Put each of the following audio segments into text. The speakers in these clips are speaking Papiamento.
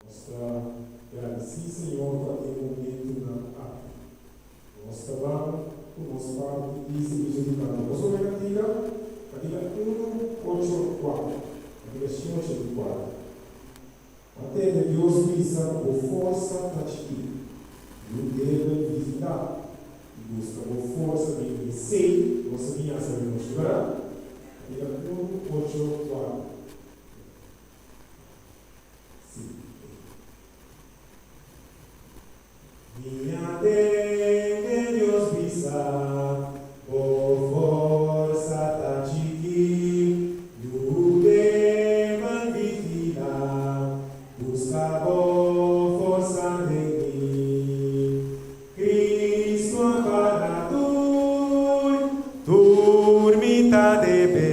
Nos ta gradisí Señor pa e momentunan aki. Nos ta ban ku nos parti di servisio di kanta. Boso obi e kantika? Kantika unu, ocho, kuater. Kantika shin ochenta i kuater. Bo a tende Dios bisa ku bo forsa ta chikí. Yu debe vigilá i buska bo forsa den esei nos a bin hasi awe nochi, bèrdat? Kantika unu, ocho, kuater. Mi a tende Dios bisa, Bo forsa ta chikí, yude man vigilá, buska bo forsa den mi. Cristo a paga tur, tur mi ta debe.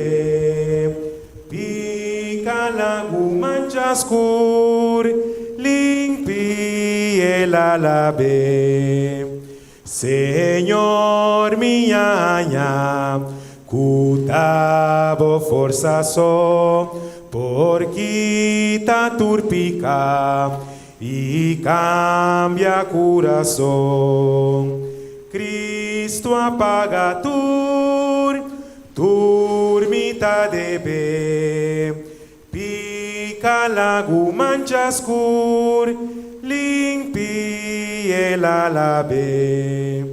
Pica lagu mancha scur, limpi el a labe. Señor mi haña cu ta bo forsa so por kita tur pica I cambia curason. Cristo a paga tur, tur mi ta debe. Pica lagu mancha scur, limpi el a labe.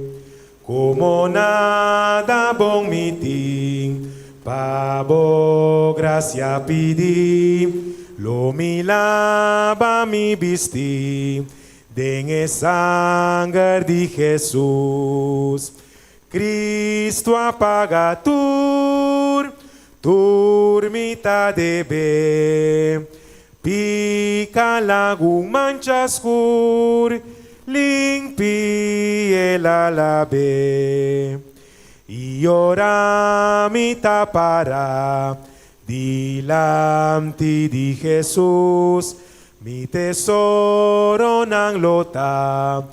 Como nada bon mi tin, pa bo gracia pidi, lo mi laba mi bisti den e sanger di Jesus. Cristo a paga tur, tur mi ta debe. Pica lagu mancha scur, limpi el a labe. I ora mi ta para dilanti di Jesus, mi tesoronan lo ta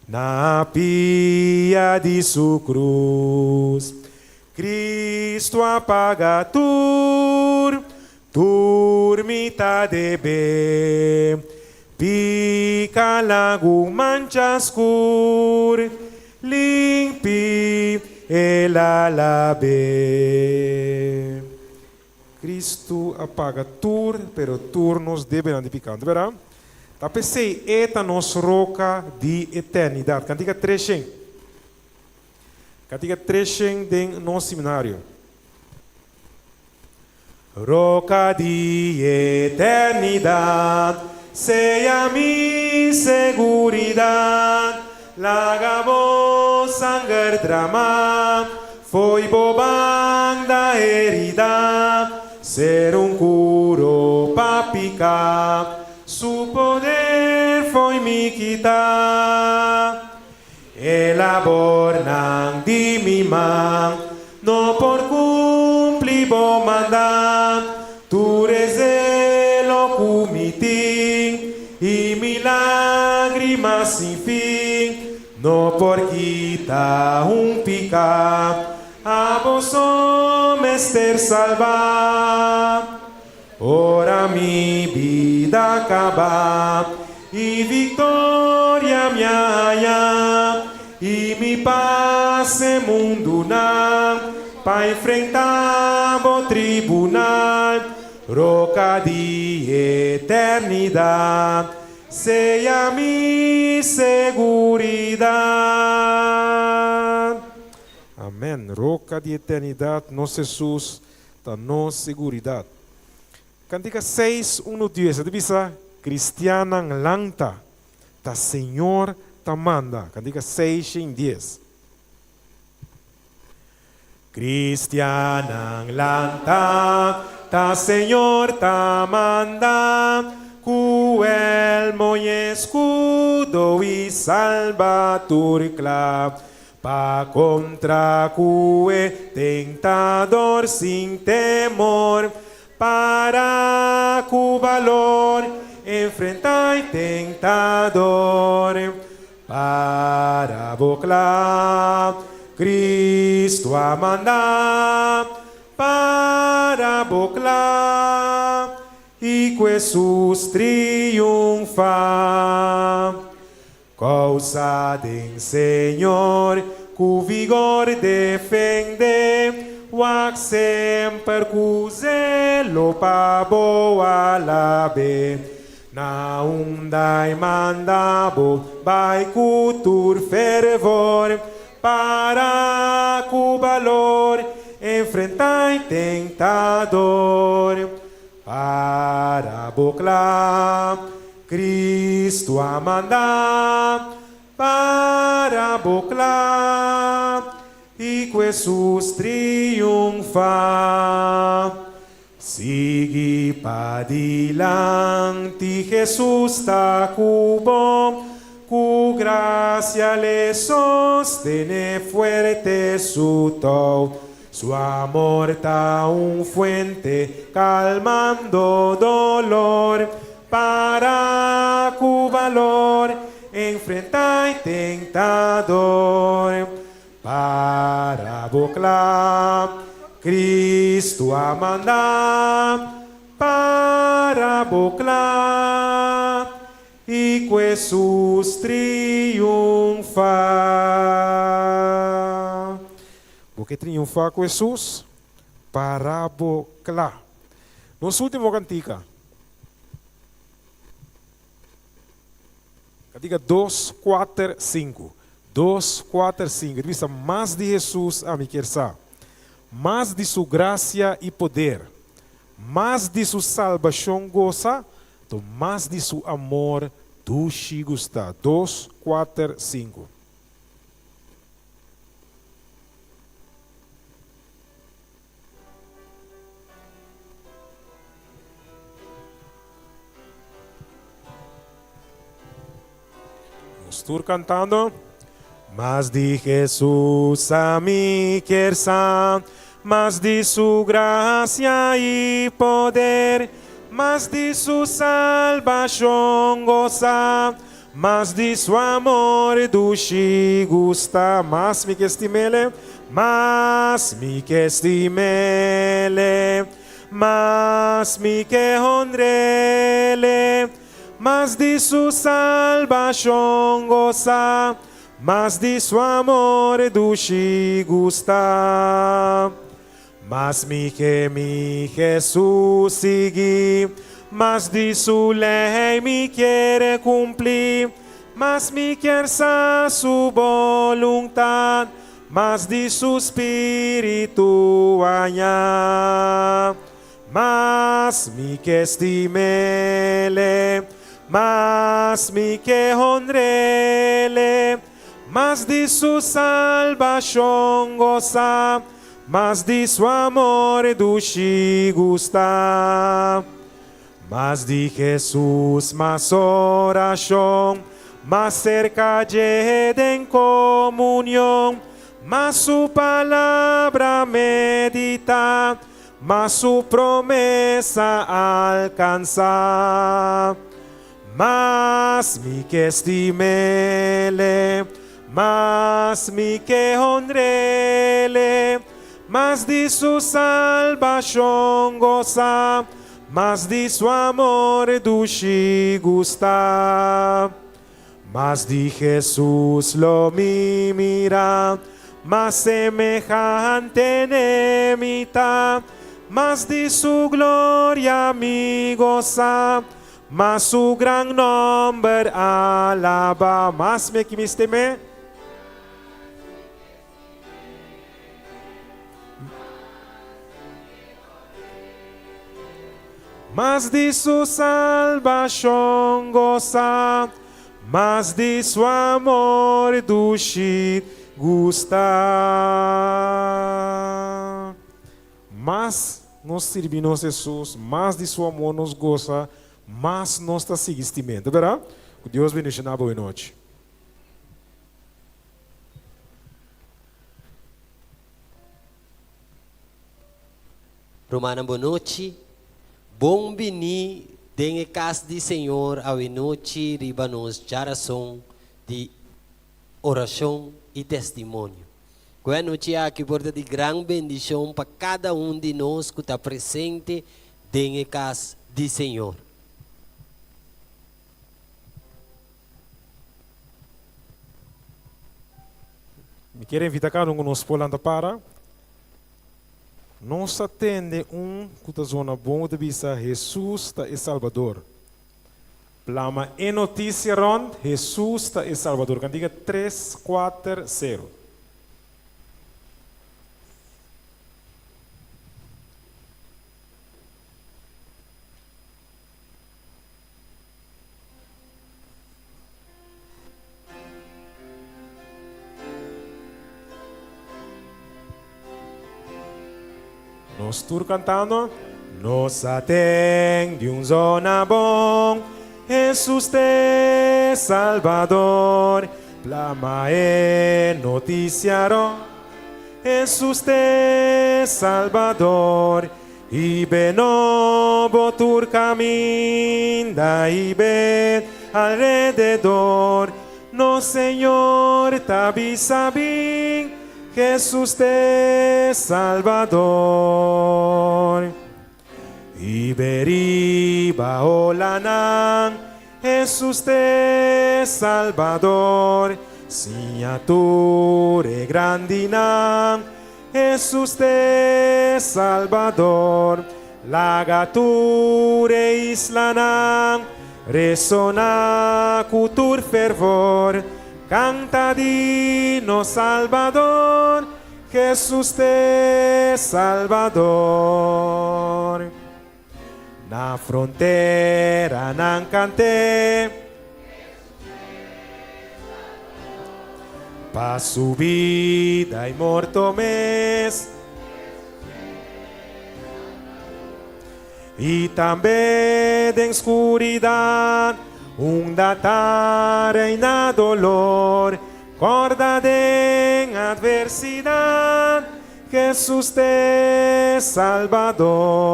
na pia di su cruz. Cristo a paga tur, Tur mi ta debe. Pica lagu mancha scur, limpi el a labe. Cristo a paga tur, pero tur nos debenan di pica. No ta berdad? Ta p'esey e ta nos roca di eternidad. Cantica treshen. Cantica treshen den nos seminario. Roka di eternidat, sea mi seguridat, laga bo sanger drama, fo'i bo banda herida, ser un kuro pa piká, su poder fo'i mi kita. E labornan di mi man no por cumpli bo mandat, tur e zelo cu mi tin i mi lagrima sin fin no por kita un pica, abo so mester salba. Ora mi bida caba y victoria mi haya y mi pas e mundunan pa enfrenta bo tribunal, roca di eternidad, sea mi seguridad. Amen, roca di eternidad, nos Jesus ta nos seguridat. Kantika seis unu dies a ta bisa, Kristiannan lanta, ta Señor ta manda. Kantika seis shen dies. Kristiannan lanta, ta Señor ta manda, ku elmo i eskudo i salba tur kla. Pa kontra ku e tentador sin temor, para ku balor enfrentá e tentador. Para bo kla, Cristo a manda, para bo kla. i ku Hesus triunfá. Kousa den Señor ku vigor defendé, wak semper ku zelo pa bo alab'é. Na unda e manda bo bai ku tur fervor, para ku balor enfrentá e tentador. Para bo kla, Cristo a manda, para bo kla, i ku Hesus triunfá. Sigui padilanti, Hesus ta ku bo, ku grasia l'e sostené fuerte su tou. Su amor ta un fuente calmando dolor, para cu valor enfrenta e tentador. Para bo cla, Cristo a manda, para bo cla, i ku Hesus triunfa. Bo ke triunfá ku Hesus? Para bo kla. Nos último kantika. Kantika dos, kuater, sinku. Dos, kuater, sinku. E ta bisa, Mas di Hesus ami kier sa. Mas di su grasia i poder. Mas di su salbashon gosa, to mas di su amor dushi gusta. Dos, kuater, sinku. Nos tur cantando. Mas di Jesus ami kier sa, mas di su gracia y poder, mas di su salbacion goza, Mas di su amor dushi gusta. Mas mi ke stim'ele, mas mi ke stim'ele, mas mi ke honr'ele, mas di su salbashon gosa, mas di su amor dushi gusta. Mas mi ke mi Hesus sigui, mas di su lei mi kier kumpli, mas mi kier sa su boluntad, mas di su spiritu haña. Mas mi ke stim'ele, mas mi ke honr'ele, mas di su salbashon gosa, Mas di su amor dushi gusta. Mas di Hesus mas orashon, mas serka dje den komunion, mas su palabra medita, mas su promesa alkansa. Mas mi ke stim'ele, mas mi ke honr'ele, mas di su salbashon gosa, mas di su amor dushi gusta. Mas di Hesus lo mi mira, mas semehante n'e mi ta, mas di su gloria mi gosa, Mas su gran nomber alaba. Mas mi ki mester me. Mas di su salbashon gosa. Mas di su amor dushi gusta. Mas nos sirbi nos Hesus, mas di su amor nos gosa, mas nos ta sigui stim'é. Ta berdad? Ku Dios bendishoná bo e nochi. Rumannan bonochi, bon bini den e kas di Señor awenochi riba nos djarason di orashon i testimonio. Ku e anochi aki por ta di gran bendishon pa kada un di nos ku ta presente den e kas di Señor. Mi kier invita cada un cu nos por lanta para. Nos a tende un cu ta zona bon cu ta bisa Jesus ta e Salbador. Plama e noticia rond, Jesus ta e Salbador. Cantica tres, cuater, cero. Nos tur cantando. Nos a ten di un zona bon, Hesus t'e Salbador, Plama e noticia rond, Hesus t'e Salbador. I be nobo tur kaminda i be alrededor, nos Señor ta bisa bin, Hesus t'e Salbador. I be riba olanan, Hesus t'e Salbador, siña tur e grandinan, Hesus t'e Salbador, laga tur e islanan resoná ku tur fervor, kanta di nos Salbador, Hesus t'e Salbador. Na fronteranan kant'é. Pa su bida i morto mes. I tambe den skuridat unda ta reina dolor, kòrda den atversidat Hesus t'e Salbador.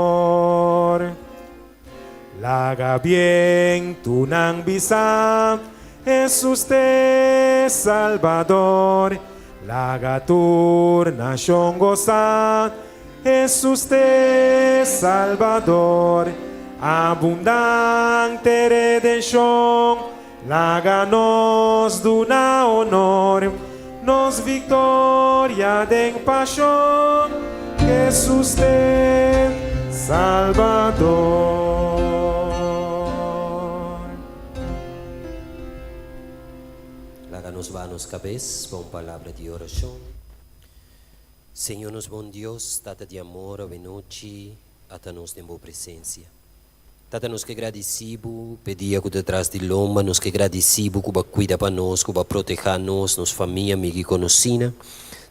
Laga bientunan bisa, Hesus t'e Salbador. Laga tur nashon gosa, Hesus t'e Salbador. Abundante redenshon, laga nos duna honor. Nos viktoria den pashon, Hesus t'e Salbador. Laga nos baha nos kabes pa un palabra di orashon. Señor nos bon Dios, Tata di amor, awenochi ata nos den bo presensia. Tata nos ke gradisí bo p'e dia ku ta tras di lomba, nos ke gradisí bo ku bo a kuida pa nos, ku bo a protehá nos, nos famia, amigu i konosínan.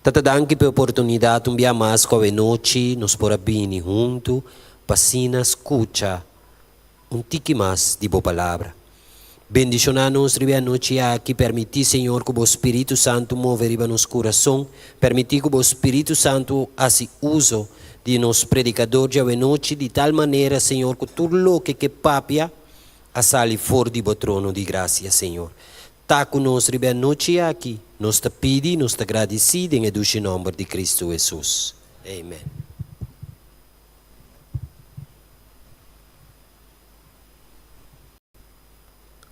Tata danki p'e oportunidat un bia mas ku awenochi nos por a bini huntu pa asina skucha un tiki mas di bo palabra. Bendishoná nos riba e anochi aki, permití Señor ku bo Spiritu Santu move riba nos kurason, permití ku bo Spiritu Santu hasi uso di nos predikador djawe-nochi di tal manera, Señor, ku tur loke ke papia a sali for di bo trono di grasia, Señor. Ta ku nos riba e anochi aki, nos ta pidi, nos ta gradisí den e dushi nòmber di Kristu Hesus. Amen.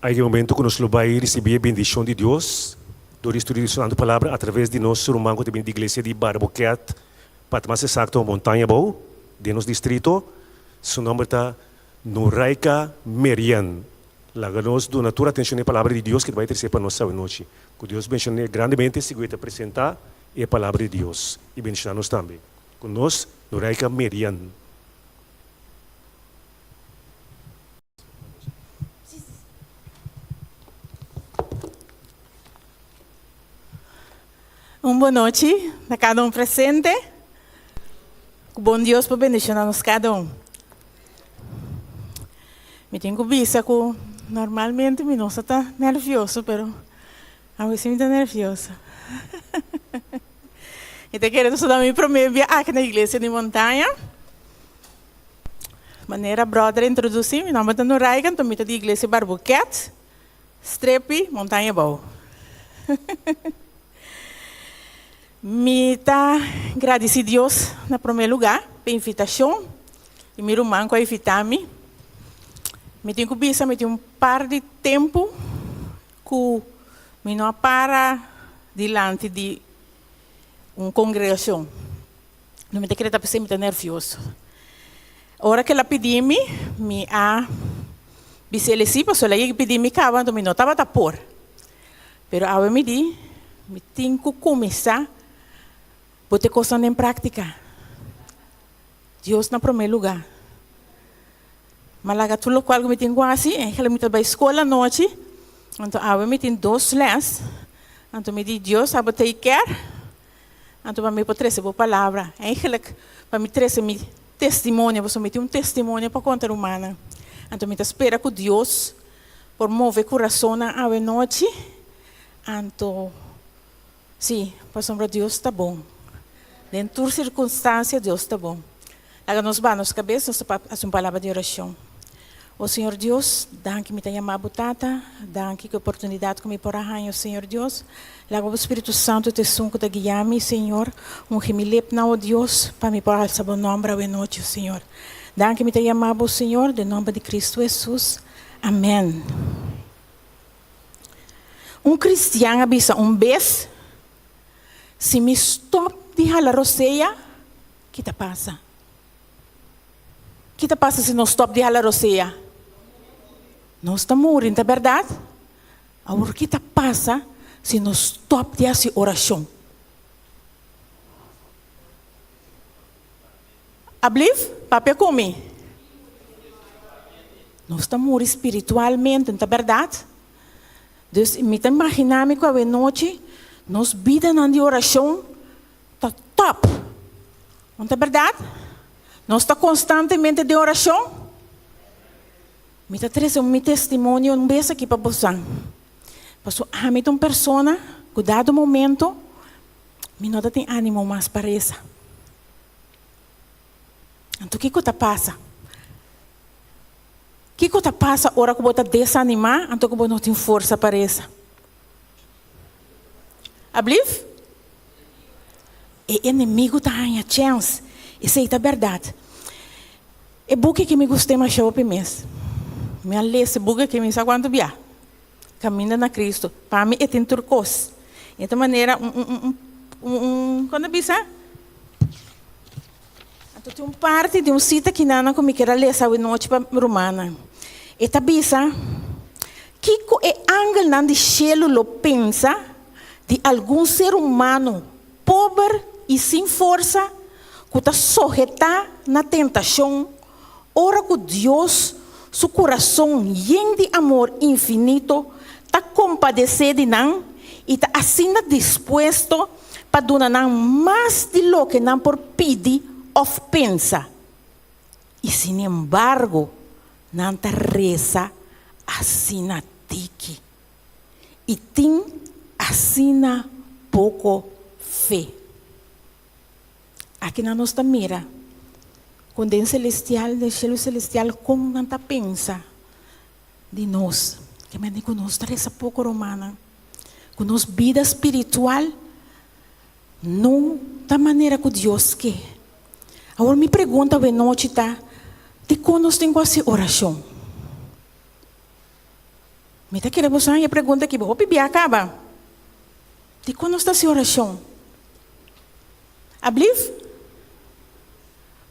Ai di momento ku nos lo bai risibí e bendishon di Dios dor di studio di Su Santu Palabra atraves di nos ruman ku ta bini di iglesia di Barboquet, pa ta mas esakto Montaña Abou, den nos distrito. Su nòmber ta Noraika Merian. Laga nos duna tur atenshon na e Palabra di Dios ku ta bai trese pa nos awe nochi. Ku Dios benshoné grandemente sigur e ta presentá e Palabra di Dios i benshoná nos tambe. Ku nos, Noraika Merian. Un bon nochi na cada un presente. Cu bon Dios por bendiciona nos cada un. Mi tin cu bisa cu normalmente mi no sa ta nervioso, pero awe si mi ta nervioso. Mi ta kere ta mi prome bia aki na iglesia di Montaña. Manera brother a introducí, mi nomber ta Noraika, anto mi ta di Iglesia Barbuquet, Strepi, Montaña Bou. Mi ta gradici Dios na prome lugar p'e invitacion y mi ruman cu a invita mi. Mi tin ku bisa mi tin un par di tempu ku mi no a para dilanti di un kongregashon. No mi ta kere ta p'esei mi ta nervioso. Ora ku el a pidi mi, mi a bisa el esei pasobra el a yega pidi mi kaba anto mi no tabata por. Pero awe mi di, mi tin ku kuminsá pone e kosnan den práktika. Dios na promé lugá. Mi a laga tur lokual ku mi tin ku hasi, eigenlijk mi ta bai skol anochi, anto awe mi tin dos lès, anto mi di Dios abo take care, anto pa mi por trese bo palabra. Eigenlijk pa mi trese mi testimonio, pasobra mi tin un testimonio pa konta rumannan. Anto mi ta spera ku Dios por move kurasonnan awe nochi, anto sí, pasobra Dios ta bon. Den tur sirkunstansia Dios ta bon. Laga nos baha nos kabes, nos ta hasi un palabra di orashon. O Señor Dios, danki mi ta yama bo Tata, danki ku e oportunidat ku mi por a haña, o Señor Dios. Laga bo Spiritu Santu ta esun ku ta guia mi, Señor. Ungi mi lepnan, o Dios, pa mi por alsa bo nòmber awe nochi, o Señor. Danki mi ta yama bo, Señor, den nòmber di Kristu Hesus. Amèn. Un kristian a bisa un bes, Si mi stòp di hala rosea, ki ta pasa? Ki ta pasa si nos stòp di hala rosea? Nos ta muri, no ta bèrdat? Awor ki ta pasa si nos stòp di hasi orashon? Ablief, papia ku mi. Nos ta muri spiritualmente, no ta bèrdat? Dus mi ta imaginá mi ku awenochi nos bidanan di orashon ta tòp. No ta bèrdat? Nos ta konstantemente den orashon? Mi ta trese mi testimonio un bes aki pa bosan. Pasobra ami ta un persona ku dado momento mi no ta tin ánimo mas pa resa. Anto kiko ta pasa? Kiko ta pasa ora ku bo ta desanimá anto ku bo no tin forsa pa resa? Ablief? E enemigu ta haña chèns. Esei ta bèrdat. E buki ki mi gust'é masha hopi mes. Mi a lesa e buki aki mi sa kuantu bia. Kaminda na Kristu. Pa mi e tin tur kos. E ta manera un un un un un kon ta bisa? Anto tin un parti di un sita kinanan ku mi kier a lesa awe nochi pa mi rumannan. E ta bisa, Kiko e angelnan di shelu lo pensa di algun ser humano pober i sin forsa ku ta sohetá na tentashon ora ku Dios su kurason yen di amor infinito ta kompadesé di nan i ta asina dispuesto pa duna nan mas di loke nan por pidi òf pensa. I sinembargo, nan ta resa asina tiki i tin asina poko fe. Akinan nos ta mira kon den selestial, den shelu selestial, kon nan ta pensa di nos. Ke mende ku nos ta resa poko, rumannan, ku nos bida spiritual no ta manera ku Dios ke. Awor mi pregunta awenochi ta, dikon nos tin ku hasi orashon? Mi ta kere boso haña e pregunta aki bo hopi bia kaba. Dikon nos ta hasi orashon? Ablief?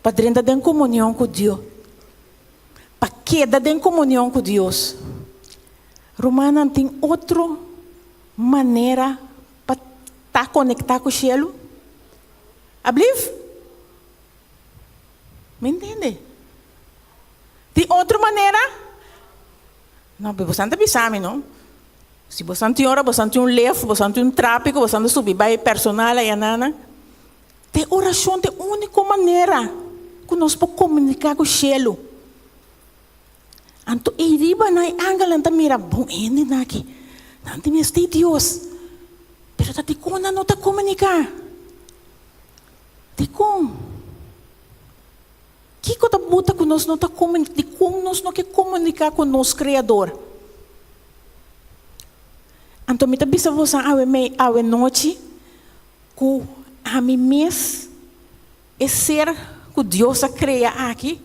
Pa drenta den komunion ku Dios. Pa keda den komunion ku Dios. Rumannan, tin otro manera pa ta konektá ku shelu? Ablief? Mi ntende. Tin otro manera? No, pero bosan ta bisa mi, no? Si bosan tin ora, bosan tin un lef, bosan tin un trapi ku bosan ta subi bai personal aya nana. Ta e orashon ta e úniko manera ku nos por komuniká ku shelu. Anto ei riba nan e angelnan ta mira, bon hendenan aki, nan tin mester di Dios, pero ta dikon nan no ta komuniká? Dikon? Kiko ta buta ku nos no ta komuniká? Dikon nos no ke komuniká ku nos Kreador? Anto mi ta bisa boso awe mei, awe nochi, ku ami mes, e ser ku Dios a krea aki,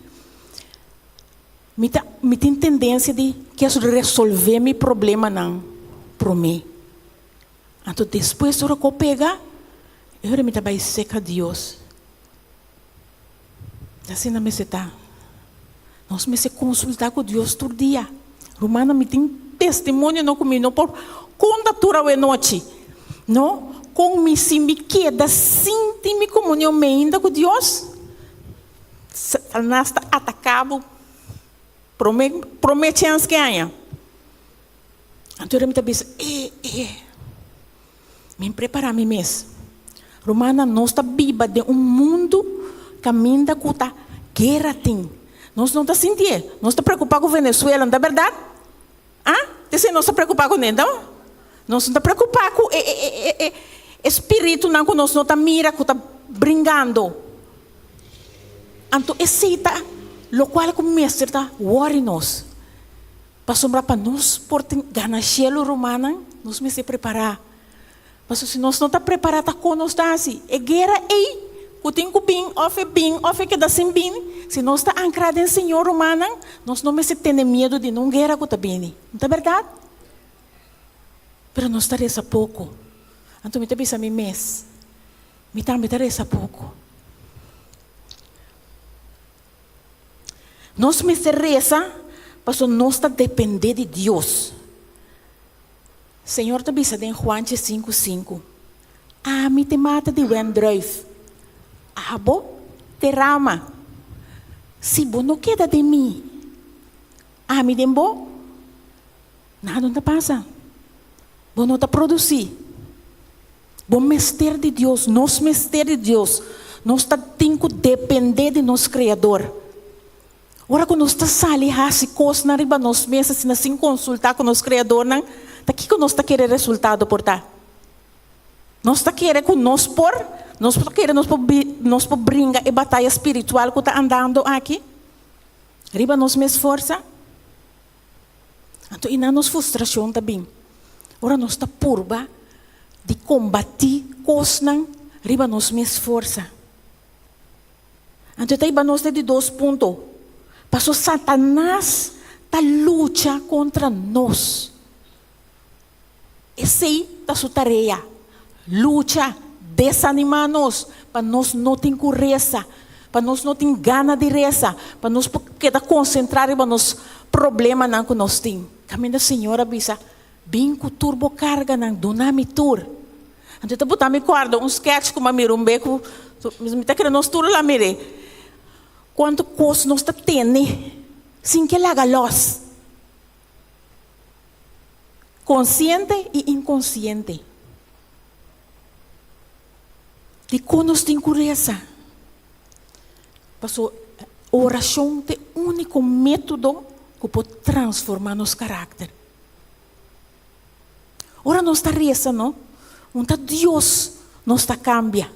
Mi ta mi tin tendensia di kier resolvé mi problemanan promé. Anto despues ora ku a pega, e ora mi ta bai seka Dios. Asina mester ta. Nos mester konsultá ku Dios tur dia. Rumannan, mi tin testimonionan ku mi no por konta tur awe nochi. No, kon mi si mi keda sin tin mi komunion meinda ku Dios, Satanas ta ataká bo promé promé chèns ke haña. Anto mi ta bisa, e, e, mi prepará mi mes. Rumannan, nos ta biba den un mundu kaminda ku ta guera tin. Nos no ta sintié. Nos ta preokupá ku Venezuela, no ta bèrdat? Ah? T'esei nos ta preokupá kuné, no? Nos no ta preokupá ku e, e, e, e, e spiritunan ku nos no ta mira ku ta bringando. Anto esei ta lokual ku mester ta wòri nos. Pasobra pa nos por tin gana shelu, rumannan, nos mester prepará. Pasobra si nos no ta prepará, ta kon nos ta hasi? E guera ei ku tin ku bin, òf e bin òf e keda sin bin, si nos ta ankrá den Señor, rumannan, nos no mester tene miedu di nun guera ku ta bini. No ta bèrdat? Pero nos ta resa poko. Anto mi ta bisa mi mes, Mi tambe ta resa poko. Nos mester resa pasobra nos ta dependé di Dios. Señor ta bisa den Juan 5, 5, Ami te mata di wendruif, abo te rama. Si bo no keda den mi, ami den bo, nada no ta pasa. Bo no ta produsí. Bo mester di Dios, nos mester di Dios. Nos ta tin ku dependé di nos Kreador. Ora ku nos ta sali hasi kosnan riba nos mes asina sin konsultá ku nos Kreadornan, ta kiko nos ta kere resultado por ta? Nos ta kere ku nos por, nos ta kere nos por nos por bringa e bataya spiritual ku ta andando aki riba nos mes forsa? Anto i nan nos frustrashon ta bin ora nos ta purba di kombatí kosnan riba nos mes forsa. Anto e ta hiba nos na e di dos punto, paso Satanas ta lucha kontra nos. Esei ta su tarea, lucha, desanimá nos, pa nos no tin ku resa, pa nos no tin gana di resa, pa nos por keda konsentrá riba nos problemanan ku nos tin. Kaminda Señor a bisa, Bin ku tur bo karganan, duna mi tur. Anto e ta buta mi kòrda un sketch ku mi a mira un be ku mi ta kere nos tur la mir'é. Kuantu kos nos ta tene sin ke laga lòs. Konsiente i inkonsiente. Dikon nos tin ku resa? Pasobra orashon ta e úniko método ku por transformá nos karakter. Ora nos ta resa, no, un ta Dios nos ta kambia,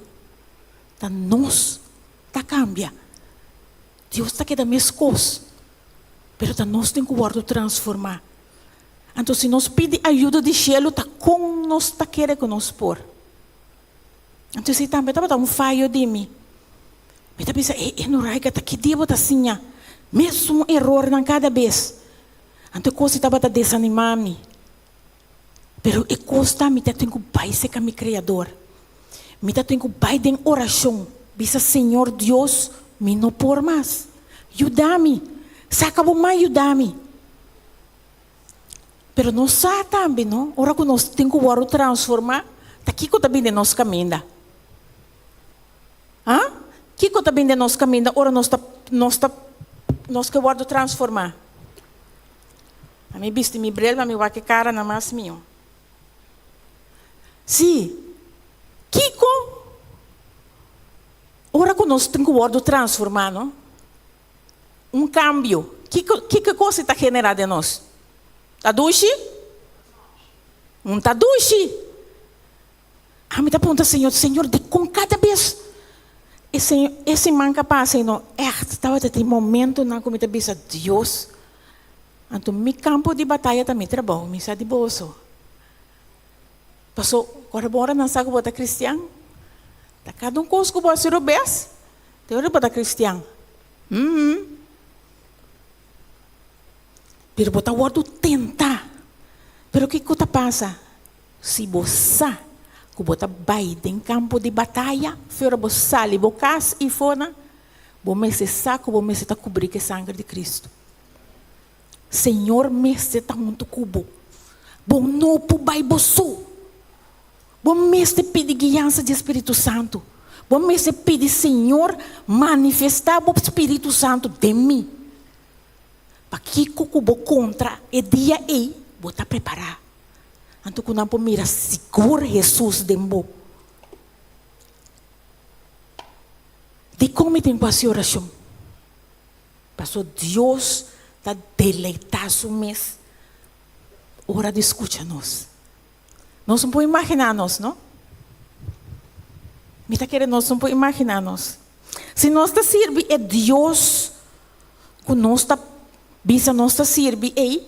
ta nos ta kambia. Dios ta keda meskos, pero ta nos tin ku wòrdu transformá. Anto si nos pidi ayuda di shelu, ta kon nos ta kere ku nos por? Anto esei tambe tabata un fayo di mi. Mi ta bisa, e e Noraika, ta ki dia bo ta siña mesun erornan kada bes? Anto e kos ei tabata desanimá mi. Pero e kos ta, mi ta tin ku bai serka mi Kreador. Mi ta tin ku bai den orashon, bisa, Señor Dios, mi no por mas. Yuda mi. Saka bo man yuda mi. Pero nos sa tambe, no, ora ku nos tin ku wòrdu transformá, ta kiko ta bini den nos kaminda? Ha? Kiko ta bini den nos kaminda ora nos ta, nos ta, nos ke wòrdu transformá? A mi bisti mi bril pa mi wak e karanan mas mihó. Sí, kiko ora ku nos tin ku wòrdu transformá, no? Un kambio, kiko kiko e kos ei ta generá den nos? Ta dushi? Un ta dushi. Ami ta puntra Señor, Señor, dikon kada bes e señor e siman ka pasa ei no ègt tabata tin momentonan ku mi ta bisa Dios, anto mi kampo di bataya ta mi trabou, mi sa di boso. Paso ora bo ora nan sa ku bo ta kristian, ta kada un kos ku bo hasi robes, te ora bo ta kristian. Pero bo ta wòrdu tentá. Pero kiko ta pasa? Si bo sa ku bo ta bai den kampo di bataya, fe ora bo sali bo kas i fona, bo mester sa ku bo mester ta kubrí ku e sanger di Kristu. Señor mester ta huntu ku bo. Bo no por bai bo so. Bo mester pidi guiansa di e Spiritu Santu. Bo mester pidi, Señor, manifestá bo Spiritu Santu den mi. Pakiko ku bo kontra e dia ei, bo ta prepará. Anto ku nan por mira sigur Hesus den bo. Dikon mi tin ku hasi orashon? Pasobra Dios ta deleitá su mes ora di skucha nos. Nos no por imaginá nos, no? Mi ta kere nos no por imaginá nos. Si nos ta sirbi e Dios ku nos ta bisa nos ta sirbi ei,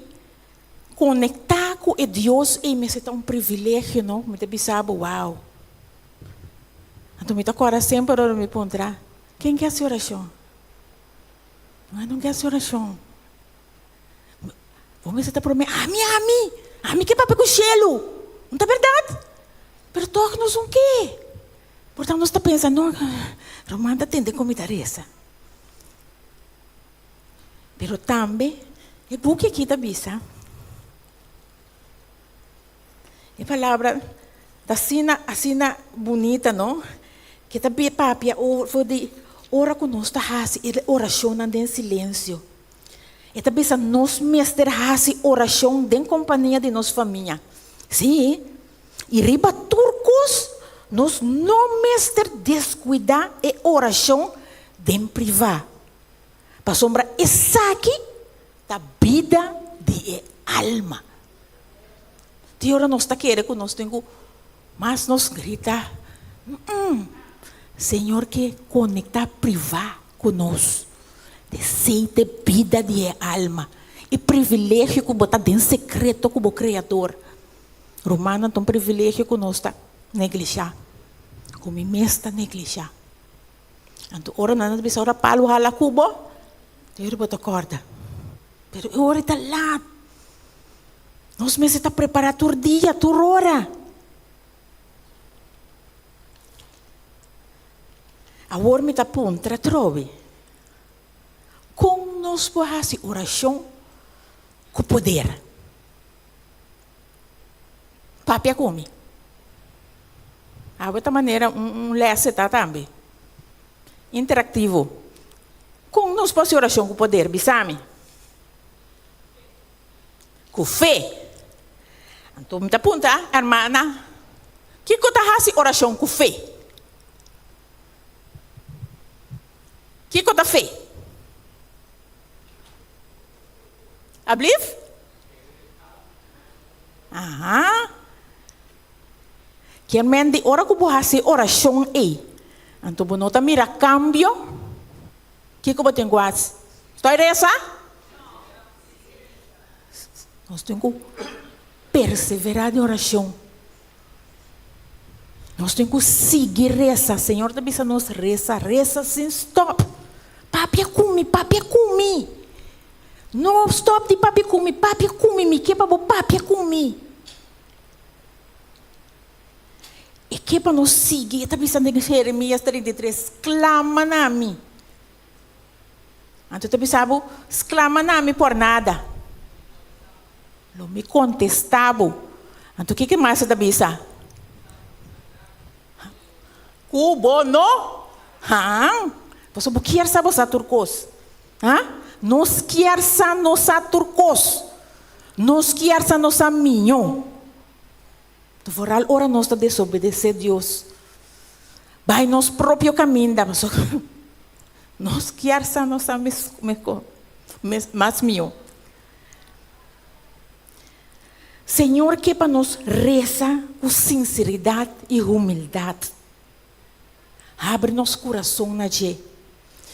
konektá ku e Dios ei mester ta un privilegio, no? Mi ta bisa bo, wow. Anto mi ta kòrda semper ora mi puntra, ken ke hasi orashon? No, e no ke hasi orashon. Bo mester ta promé, Ami, ami, ami ke papia ku shelu. No ta bèrdat? Pero tòg nos un ke. Por tanto nos ta pensa, no, ruman ta tende kon mi ta resa. Pero tambe e buki aki ta bisa, e palabra ta asina, asina bunita, no? Ke ta papia over di ora ku nos ta hasi e orashonnan den silensio. E ta bisa nos mester hasi orashon den kompania di nos famia. Sí, i riba tur kos nos no mester deskuidá e orashon den privá, pasobra esaki ta bida di e alma. Tin ora nos ta kere ku nos tin ku mas nos grita, Señor ke konektá privá ku nos. Esei ta e bida di e alma, e privilegio ku bo ta den sekreto ku bo Kreador. Rumannan, ta un privilegio ku nos ta neglishá, ku mi mes ta neglishá. Anto ora nan ta bisa ora palu hala ku bo, te ora bo ta kòrda. Pero e ora ta lat. Nos mester ta prepará tur dia, tur ora. Awor mi ta puntra atrobe, kon nos por hasi orashon ku poder? Papia ku mi. Awe ta manera un lès e ta tambe. Interaktivo. Kon nos por hasi orashon ku poder? Bisa mi. Ku fe. Anto mi ta puntra, Hermana, kiko ta hasi orashon ku fe? Kiko ta fe? Ablief? Aha. Kier men di ora ku bo hasi orashon ei, anto bo no ta mira kambio, kiko bo tin ku hasi? Stoi resa? Nos tin ku perseverá den orashon. Nos tin ku sigui resa. Señor ta bisa nos resa, resa sin stòp. Papia ku mi, papia ku mi. No stòp di papia ku mi, papia ku mi, mi ke pa bo papia ku mi. E ke pa nos sigui, e ta bisa den Jeremias 33, Sklama na mi. Anto ta bisa bo, Sklama na mi por nada. Lo mi kontestá bo. Anto kiko mas e ta bisa? Ku bo no? Haan. Pasobra bo kier sa bo sa tur kos. Ha? Nos kier sa nos sa tur kos. Nos kier sa nos sa miñó. Vooral ora nos ta desobedesé Dios. Bai nos propio kaminda, pasobra nos kier sa nos sa mehor, mas mihó. Señor ke pa nos resa ku sinseridat i humildat. Habri nos kurason na dje.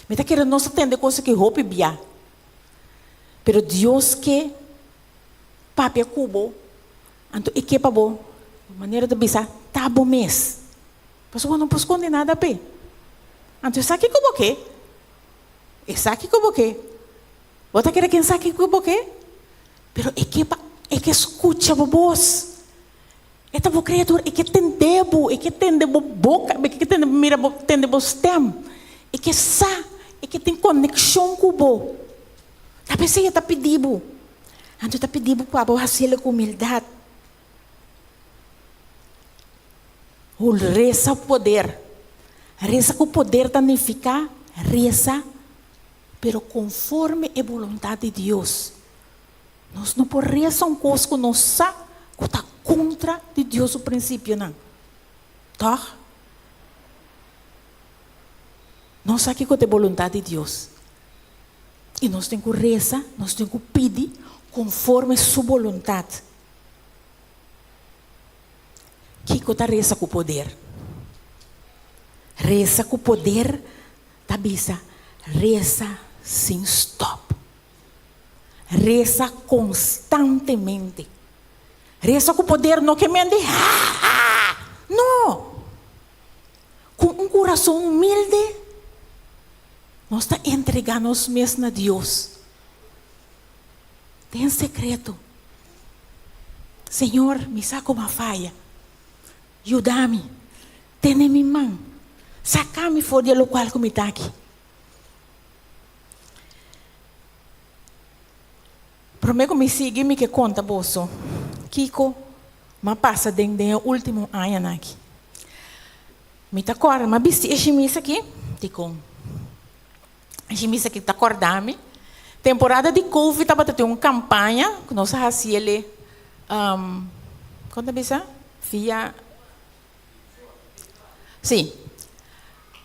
Mi ta kere nos ta tende kos aki hopi bia. Pero Dios ke papia ku bo, anto e ke pa bo, manera ta bisa, ta bo mes. Pasobra bo no por skonde nada p'e. Anto esaki ku bo ke? Esaki ku bo ke? Bo ta kere ken sa kiko bo ke? Pero e ke pa e ke skucha bo bos. E ta bo Kreador, e ke tende bo, e ke tende bo boka, e ke tende mira bo, tende bo stèm. E ke sa, e ke tin konekshon ku bo. Ta p'esei e ta pidi bo. Anto e ta pidi bo pa bo hasiel ku humildat. Hul resa ku poder. Resa ku poder ta nifiká resa pero konforme e boluntat di Dios. Nos no por resa un kos ku nos sa ku ta kontra di Dios su prinsipionan. Tòg? Nos sa kiko ta e boluntat di Dios. I nos tin ku resa, nos tin ku pidi konforme su boluntat. Kiko ta resa ku poder? Resa ku poder ta bisa resa sin stòp. Resa konstantemente. Resa ku poder no ke men di ha ha. No! Ku un kurason humilde nos ta entregá nos mes na Dios. Den sekreto. Señor, mi sa ku mi a faya. Yuda mi. Tene mi man. Saka mi for di e lokual ku mi ta aki. Promé ku mi sigui, mi ke konta boso kiko mi a pasa den den e último añanan aki. Mi ta kòrda, mi a bisti e shimis aki, dikon? E shimis aki ta kòrda mi. Temporada di Covid tabata tin un kampaña ku nos a hasi el, kon ta bisa? Via, sí.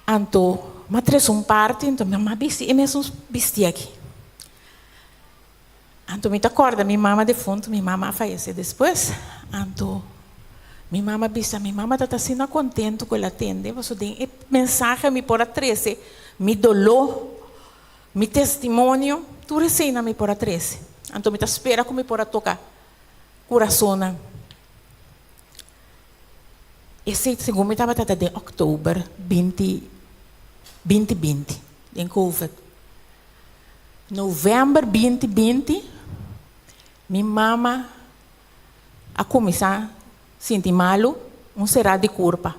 Anto mi a trese un parti, anto mi a bisti e mesun bisti aki. Anto mi ta kòrda mi mama defuntu, mi mama a fayesé despues, anto mi mama a bisa, mi mama ta asina kontentu ku el a tende, pasobra den e mensahe mi por a trese mi doló, mi testimonio, tur eseinan mi por a trese. Anto mi ta spera ku mi por a toka kurasonnan. Esei segun mi tabata ta den òktober binti binti binti, den covid. November 20 20, mi mama a kuminsá sinti malu, un será di kurpa.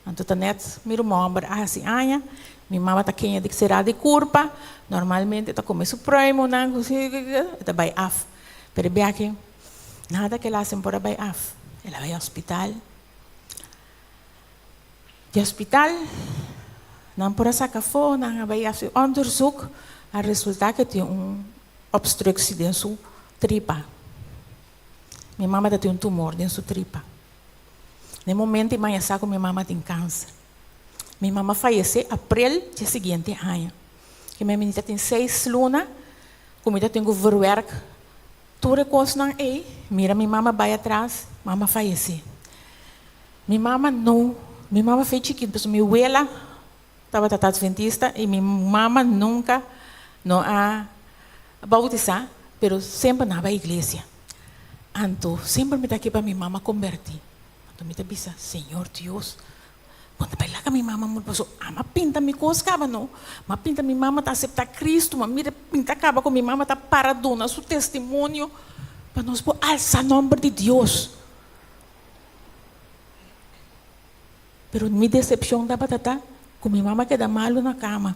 Anto ta nèt mi ruman hòmber a hasi aña, mi mama ta keña di será di kurpa, normalmente ta kome su pruimonan, e ta bai af. Pero e biaha nada ke el hasi por a bai af. El a bai hospital. Di hospital nan por a saca afo, nan a bay haci onderzoek, a resulta cu tin un obstructie den su tripa. Mi mama ta tin un tumor den su tripa. Na e momento e maya sa cu mi mama tin cancer. Mi mama fayece april dje siguiente aña. Ke mi minita tin seis luna cu mi ta tin cu verwerk tur e cosnan ey, mira mi mama bay atras, mama fayece. Mi mama no, mi mama fe chikitu pasobra mi wela tabata ta adventista i mi mama nunka no a bautisá, pero semper nan a bai iglesia. Anto semper mi ta ke pa mi mama kombertí. Anto mi ta bisa, Señor Dios, bo no ta bai laga mi mama muri pasobra ami a pinta mi kos kaba no, mi a pinta mi mama ta aseptá Cristo, mi a mira pinta kaba ku mi mama ta para duna su testimonio pa nos por alsa nòmber di Dios. Pero mi decepcion tabata ta cu mi mama keda malu na cama.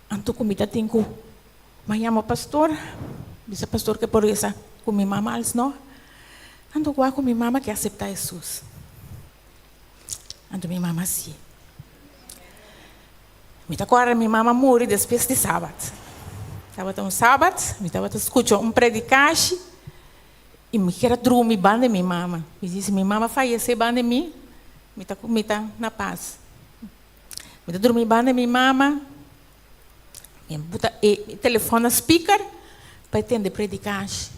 Anto cu mi ta tin cu mi a yama pastor, bisa pastor ke por reza cu mi mama als no. Anto wak cu mi mama ke acepta Jesus. Anto mi mama si. Mi ta kòrda mi mama muri despues di sabat. Tabata un sabat, mi tabata skucha un predikashi i mi kier a drumi banda di mi mama. Mi di si mi mama fayesé banda di mi, mi ta mi ta na pas. Mi ta drumi banda di mi mama, mi a buta e telefòn na speaker pa e tende predikashi.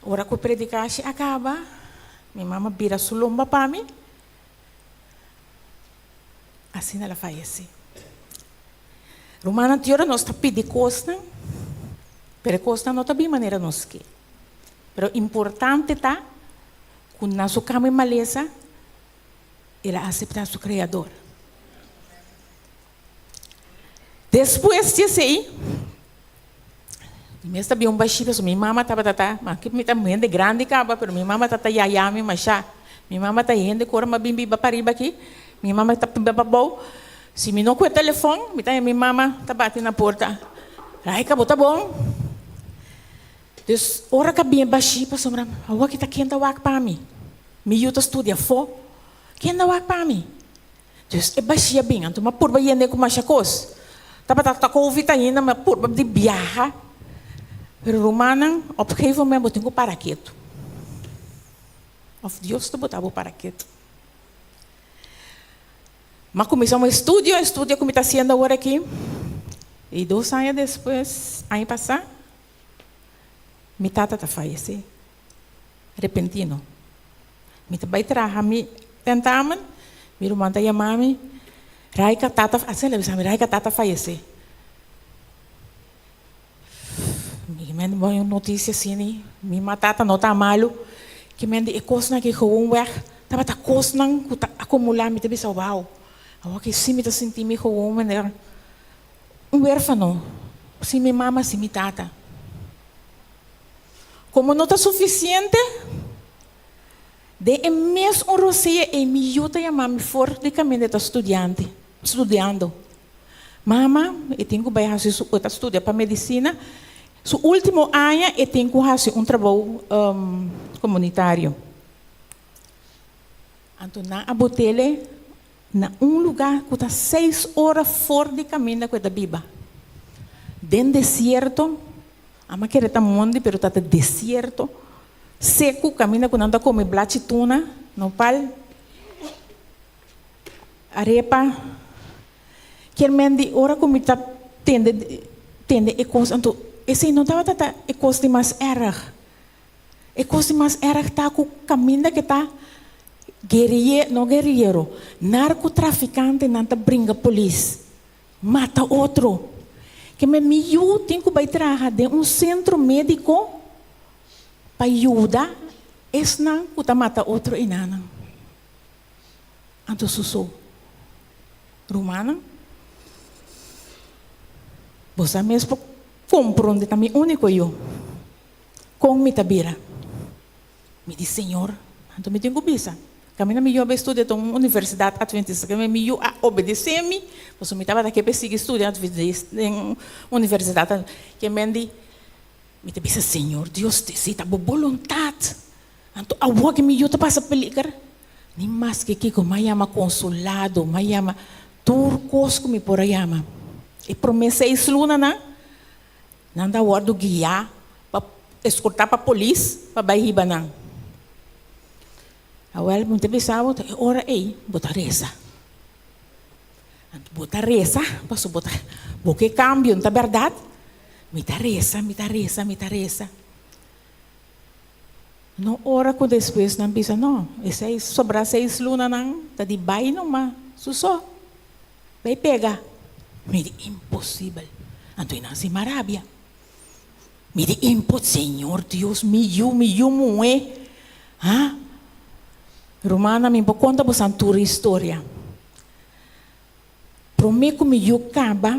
Ora ku e predikashi a kaba, mi mama bira su lomba pa mi. Asina el a fayesé. Rumannan, tin ora nos ta pidi kosnan, pero e kosnan no ta bin manera nos ke. Pero importante ta ku na su kama e malesa, el a aseptá su Kreador. Despues di esei. Mi mester bia un bashí pasobra mi mama tabata ta, maske mi ta hende grandi kaba, pero mi mama ta ta yaya mi mashá. Mi mama ta hende ku ora mi a bin biba pariba aki, mi mama ta biba pabou. Si mi no ku e telefòn, mi ta haña mi mama ta bati na porta, Raika, bo ta bon? Dus, ora ku a bin e bashí pasobra awor ki ta ken ta wak pa mi? Mi yu ta studia afó, ken ta wak pa mi? Dus, e bashí a bin, anto mi a purba yende ku masha kos. Tabata ta covid ainda, mi a purba di biaha. Pero rumannan, op gegeven moment bo tin ku para ketu. Òf Dios ta bota bo para ketu. M'a kuminsá un estudio, e estudio ku mi ta hasiendo awor aki. I dos aña despues, aña pasá, mi tata ta fayesé, repentino. Mi ta bai traha mi tentamen, mi ruman ta yama mi, Raika, tata, asina el a bisa mi, Raika, tata fayesé. Mi mende bo un noticia asina, mi ma tata no ta malu, ki mende e kosnan aki gewoonweg tabata kosnan ku ta akumulá, mi ta bisa wou, awor si mi ta sinti mi gewoon manera un werfano, sin mi mama, sin mi tata. Komo no ta sufisiente, den e mes un rosea ei mi yu ta yama mi for di kaminda e ta studiante, studiando. Mama, e tin ku bai hasi su, e ta studia pa medisina, su último aña e tin ku hasi un trabou komunitario. Anto nan a bot'ele na un lugá ku ta seis ora for di kaminda ku e ta biba. Den desierto, ama kere ta mondi pero ta ta desierto, seku, kaminda ku nan ta kome blachi tuna, nopal. Arepa, Kier men di ora ku mi ta tende tende e kos anto esei no tabata ta e kos di mas erg. E kos di mas erg ta ku kaminda ke ta guerrie no guerriero, narkotrafikantenan ta bringa polis, mata otro. Ke men mi yu tin ku bai traha den un sentro mediko pa yuda esnan ku ta mata otro enanan. Anto su so, Rumannan, bo sa mes por kompronde ta mi úniko yu. Kon mi ta bira? Mi di, Señor, anto mi tin ku bisa. Kaminda mi yu a bai studia ta un universidat atventista. Kaminda mi yu a obedesé mi, pasobra mi tabata ke pa e sigui studia atventista den universidat. Ke men di, mi ta bisa, Señor Dios, si ta bo boluntat, anto awor ke mi yu ta pasa peliger. Ni maske kiko, m'a yama konsulado, m'a yama tur kos ku mi por a yama. E promé seis lunanan, nan ta wòrdu guiá pa eskortá pa polis pa bai hiba nan. Awèl, mi ta bisa bo, ta e ora ei bo ta resa. Anto bo ta resa, pasobra bo ta bo ke kambio, no ta bèrdat? Mi ta resa, mi ta resa, mi ta resa. No ora ku despues nan bisa no, e seis sobra seis lunanan ta di bai numa su so, bai pega. Mi di imposibel. Anto e nan sima rabia. Mi di impo Señor Dios mi yu, mi yu muhé. Ha? Rumannan mi por konta bosan tur historia. Promé ku mi yu kaba,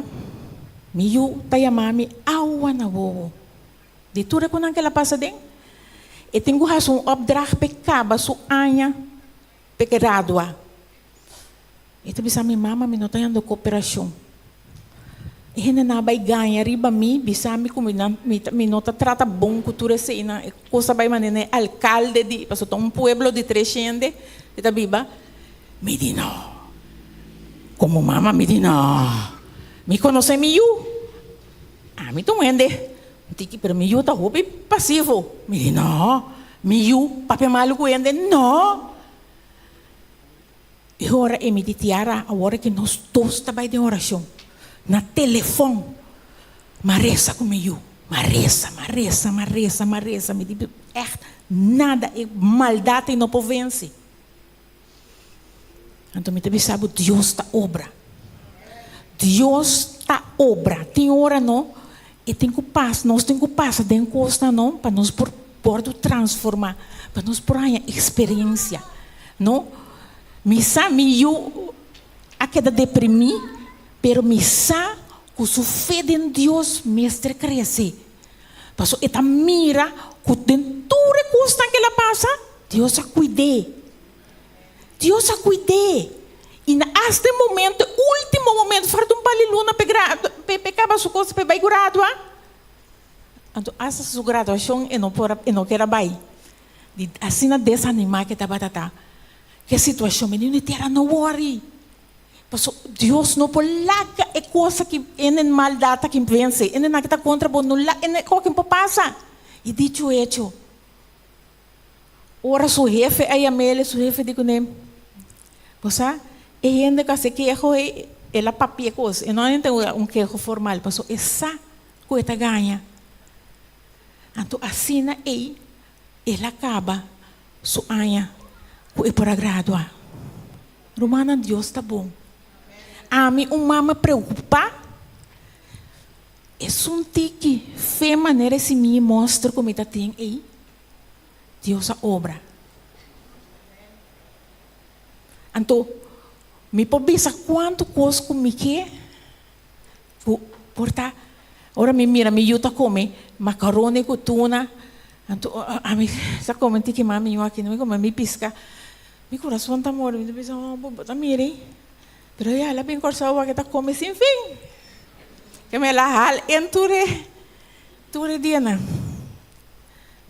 mi yu ta yama mi awa na wowo. Di tur e ku nan kela pasa den, e tin ku hasi un opdracht p'e kaba su aña p'e gradua. E ta bisa mi, Mama, mi no ta yanda koperashon. E hendenan a bai gaña riba mi, bisa mi ku mi nan mi ta mi no ta trata bon ku tur eseinan. E kos a bai manera e alkalde di, pasobra ta un pueblo di tres hende e ta biba. Mi di no. Komo mama mi di no. Mi konosé mi yu. Ami ta un hende tiki pero mi yu ta hopi pasivo. Mi di no, mi yu papia malu ku hende no. E ora ei mi di Tiara awor ke nos dos ta bai den orashon na telefon m'a resa ku mi yu, m'a resa, m'a resa, m'a resa, m'a resa, mi di ègt nada e maldat ei no por vense. Anto mi ta bisa bo, Dios ta obra. Dios ta obra. Tin ora no, e tin ku pas, nos tin ku pasa den kosnan no, pa nos por wòrdu transformá, pa nos por haña eksperensia, no. Mi sa mi yu a keda deprimí, pero mi sa ku su fe den Dios mester krese. Paso e ta mira ku den tur e kosnan ku el a pasa, Dios a kuid'é. Dios a kuid'é. I na asta e momento, e último momento, falta un par di luna p'e gra, p'e kaba su kos, p'e bai gradua. Anto asta su graduashon e no por a, e no ker a bai. Di asina desanimá ku e tabata ta. Ke situashon, mi niño di tera no wòri. Paso Dios no por laga e kos aki ene maldat aki vense, ene nan ki ta kontra bo no laga ene kos aki por pasa. I dicho hecho, ora su hefe a yam'el, su hefe di kuné, Bo sa, e hende ku a hasi keho ei, el a papia e kos, e no a henter un keho formal, paso e sa ku e ta gaña. Anto asina ei el a kaba su aña ku e por a gradua. Rumannan Dios ta bon. Ami un mama preocupa. Esun tiki fe manera e simia mostra cu mi ta tin ey, Dios a obra. Anto mi por bisa cuanto cos cu mi ke cu por ta ora mi mira mi yu ta come macaroni cu tuna anto ami ta come tiki mas mi yu aki no mi come mi pisca. Mi kurason ta mori, mi ta bisa, oh, bo ta miri. Pero ya, el a bin Kòrsou wak e ta kome sin fin. Ke mi el a hal en tur e, tur e dianan.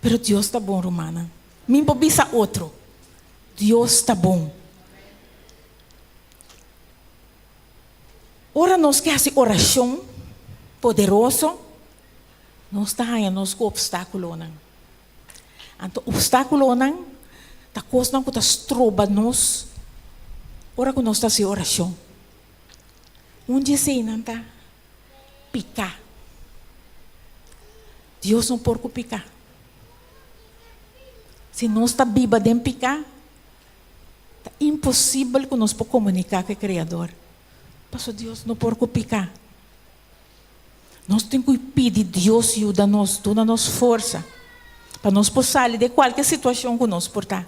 Pero Dios ta bon, rumannan. Mi por bisa otro, Dios ta bon. Ora nos ke hasi orashon poderoso, nos ta haña nos ku opstákulonan. Anto obstákulonan ta kosnan ku ta stroba nos ora ku nos ta hasi orashon. Un di eseinan ta piká. Dios no por ku piká. Si nos ta biba den piká, ta imposibel ku nos por komuniká ku e Kreador, pasobra Dios no por ku piká. Nos tin ku pidi Dios yuda nos, duna nos forsa pa nos por sali den kualke situashon ku nos por ta.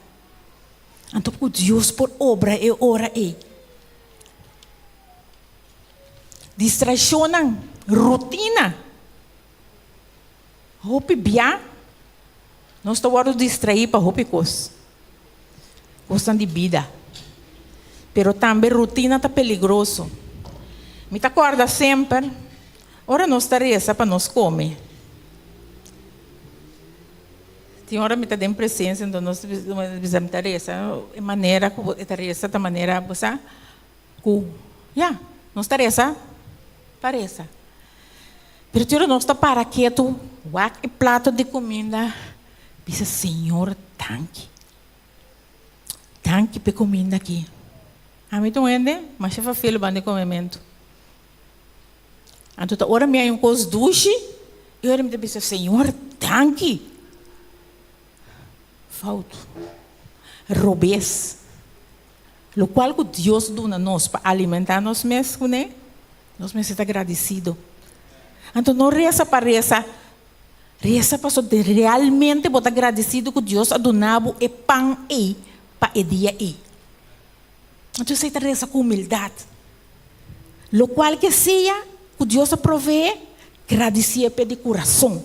Anto ku Dios por obra e ora ei. Distraishonnan, rutina. Hopi bia nos ta wòrdu distraí pa hopi kos, kosnan di bida. Pero tambe rutina ta peligroso. Mi ta kòrda semper ora nos ta resa pa nos kome. Tin ora mi ta den presensia, enton nos bisa mi ta resa, e manera ku e ta resa ta manera bo sa ku ya nos ta resa pa resa. Pero tur nos ta para ketu, wak e plato di kuminda, bisa, Señor, danki. Danki p'e kuminda aki. Ami ta un hende masha fafil banda di komementu. Anto ta ora mi haña un kos dushi, e ora mi ta bisa, Señor, danki. Fout. Robes. Lokual ku Dios duna nos pa alimentá nos mes kuné, Nos mester ta gradisido. Anto no resa pa resa, resa pasobra realmente bo ta gradisido ku Dios a duna bo e pan ei pa e dia ei. Anto esei ta resa ku humildat. Lokual ke sea ku Dios a proveé, gradisié p'e di kurason.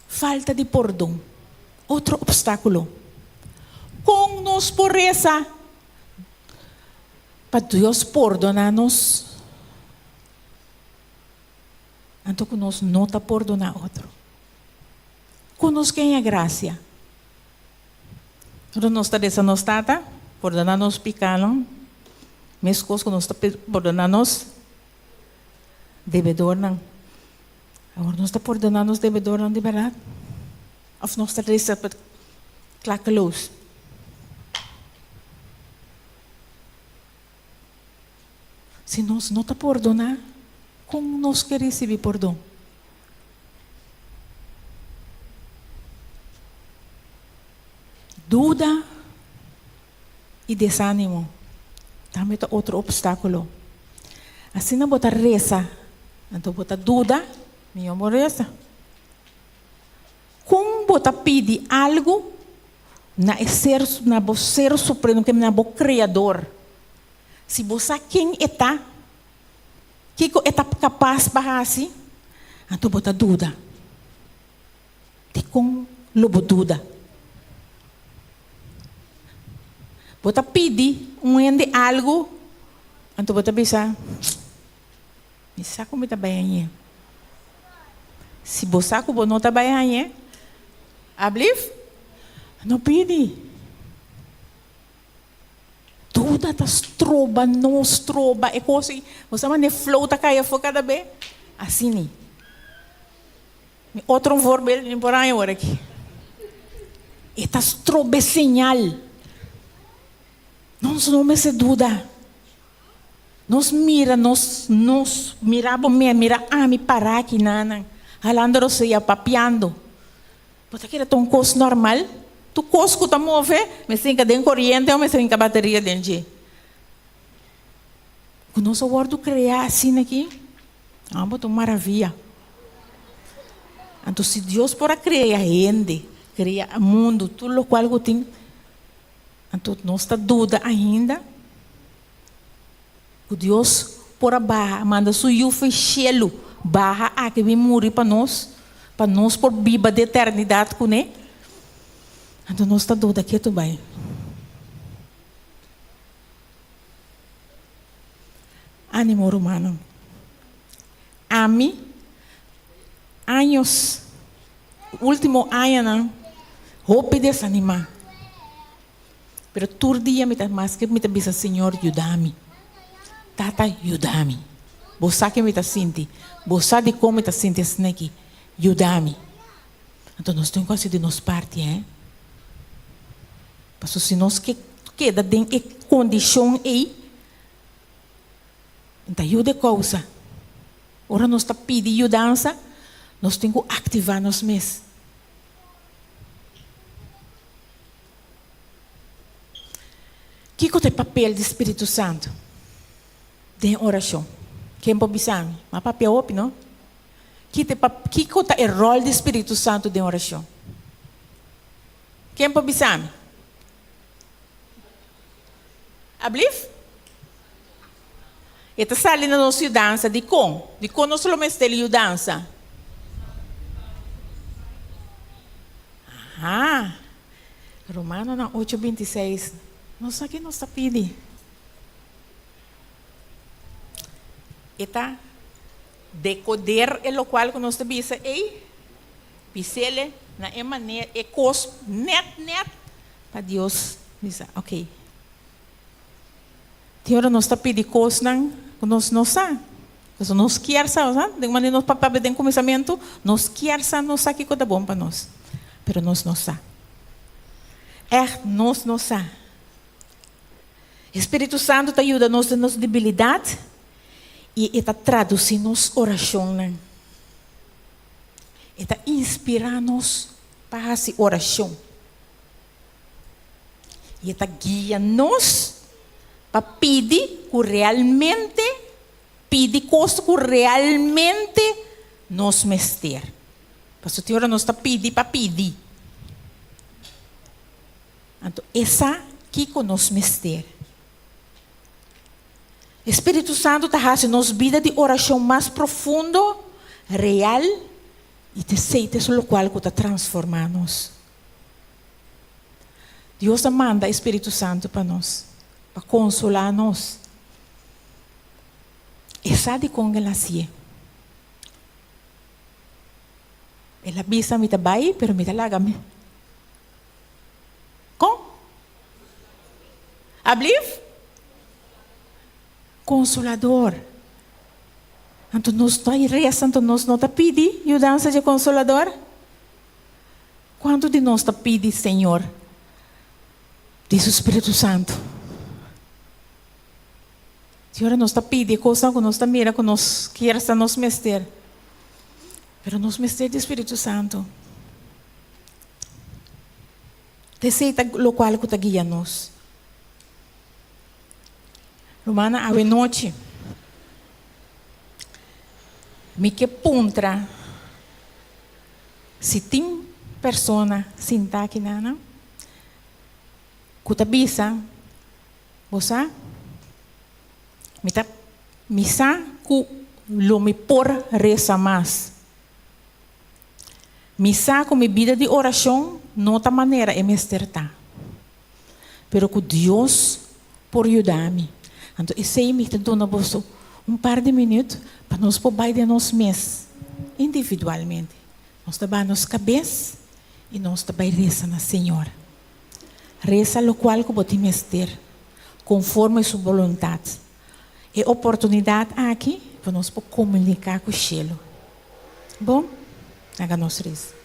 Falta di pordon, otro obstáculo. Con nos por reza pa Dios pordona nos, anto cu nos no ta pordona otro? Con nos ke haña gracia? Ora nos ta reza nos Tata, pordona nos picanan, mescos cu nos ta pordona nos debedornan. Awor nos ta pordoná nos debedornan di bèrdat? Òf nos ta resa pa klakeloos? Si nos no ta pordoná, kon nos ke risibí pordon? Duda i desánimo tambe ta otro opstákulo. Asina bo ta resa, anto bo ta duda, mihó bo resa. Kon bo ta pidi algu na e ser, na bo ser supremo, na bo Kreador? Si bo sa ken e ta, Kiko e ta kapas pa hasi? Anto bo ta duda. Dikon lo bo duda? Bo ta pidi un hende algu, anto bo ta bisa, Mi sa ku mi ta bai hañ'é. Si bo sa ku bo no ta bai hañ'é, ablif, no pidi. Duda ta stroba nos, stroba e kos ei. Bo sa manera flow ta kai afó kada be? Asini. Mi otro un voorbeeld mi por haña awor aki. E ta stroba e señal. Nos no mester duda. Nos mira nos, nos mira bo mes, mira ami pará aki nanan, halando rosea, papiando. Bo ta kere ta un kos normal? Tur kos ku ta move mester hinka den koriente o mester hinka bateria den dje. Ku nos a wòrdu kreá asina aki, abo ta un maravia. Anto si Dios por a krea hende, krea mundu, tur lokual ku tin, anto nos ta duda ainda ku Dios por a baha, manda su Yu for shelu baha aki bin muri pa nos, pa nos por biba di eternidat kuné? Anto nos ta duda ketu bai. Ánimo rumannan. Ami, años, último añanan, hopi desanimá. Pero tur dia mi ta maske mi ta bisa Señor yuda mi. Tata yuda mi. Bo sa ke mi ta sinti. Bo sa dikon mi ta sinti asin'aki. Yuda mi. Anto nos tin ku hasi di nos parti hè. Pasobra si nos ke keda den e kondishon ei, N ta yuda e kousa. Ora nos ta pidi yudansa, nos tin ku aktivá nos mes. Kiko ta e papel di Spiritu Santu den orashon? Ken por bisa mi? M'a papia hopi, no? Kiko ta e ròl di Spiritu Santu den orashon? Ken por bisa mi? Ablif? E ta sali na nos yudansa. Dikon? Dikon nos lo mester yudansa? Aha. Romanonan ocho 26. Nos sa ki nos ta pidi. E ta dekoder e lokual ku nos ta bisa ei, bis'ele na e manera, e kos nèt nèt pa Dios bisa, ok. Tin ora nos ta pidi kosnan ku nos no sa. Pasobra nos kier sa, sa? Den manera nos papia den kuminsamentu, nos kier sa, nos sa kiko ta bon pa nos. Pero nos no sa. Ègt nos no sa. E Spiritu Santu ta yuda nos den nos debilidat i e ta tradusí nos orashonnan. E ta inspirá nos pa hasi orashon. I e ta guia nos pa pidi ku realmente, pidi kos ku realmente nos mester. Pasobra tin ora nos ta pidi pa pidi. Anto e sa kiko nos mester. E Spiritu Santu ta hasi nos bida di orashon mas profundo, real i ta esei ta lokual ku ta transformá nos. Dios a manda e Spiritu Santu pa nos, pa konsolá nos. E sa dikon el a hasié. El a bisa, Mi ta bai, pero mi ta laga mi. Kon? Ablief? Konsolador. Anto nos ta resa, anto nos no ta pidi yudansa dje Konsolador? Kuantu di nos ta pidi Señor di su Spiritu Santu? Di ora nos ta pidi e kosnan ku nos ta mira ku nos kier sa nos mester, pero nos mester di Spiritu Santu. Ta esei ta lokual ku ta guia nos. Rumannan, awe nochi mi ke puntra. Si tin persona sintá akinan ku ta bisa, Bo sa, mi ta, mi sa ku. Lo mi por resa mas. Mi sa ku mi bida di orashon no ta manera e mester ta, pero ku Dios por yuda mi. Anto esei mi ta duna boso un par di minüt pa nos por bai den nos mes individualmente. Nos ta baha nos kabes i nos ta bai resa na Señor. Resa lokual ku bo tin mester, konforme Su boluntat. E oportunidat aki pa nos por komuniká ku shelu. Bon, laga nos resa.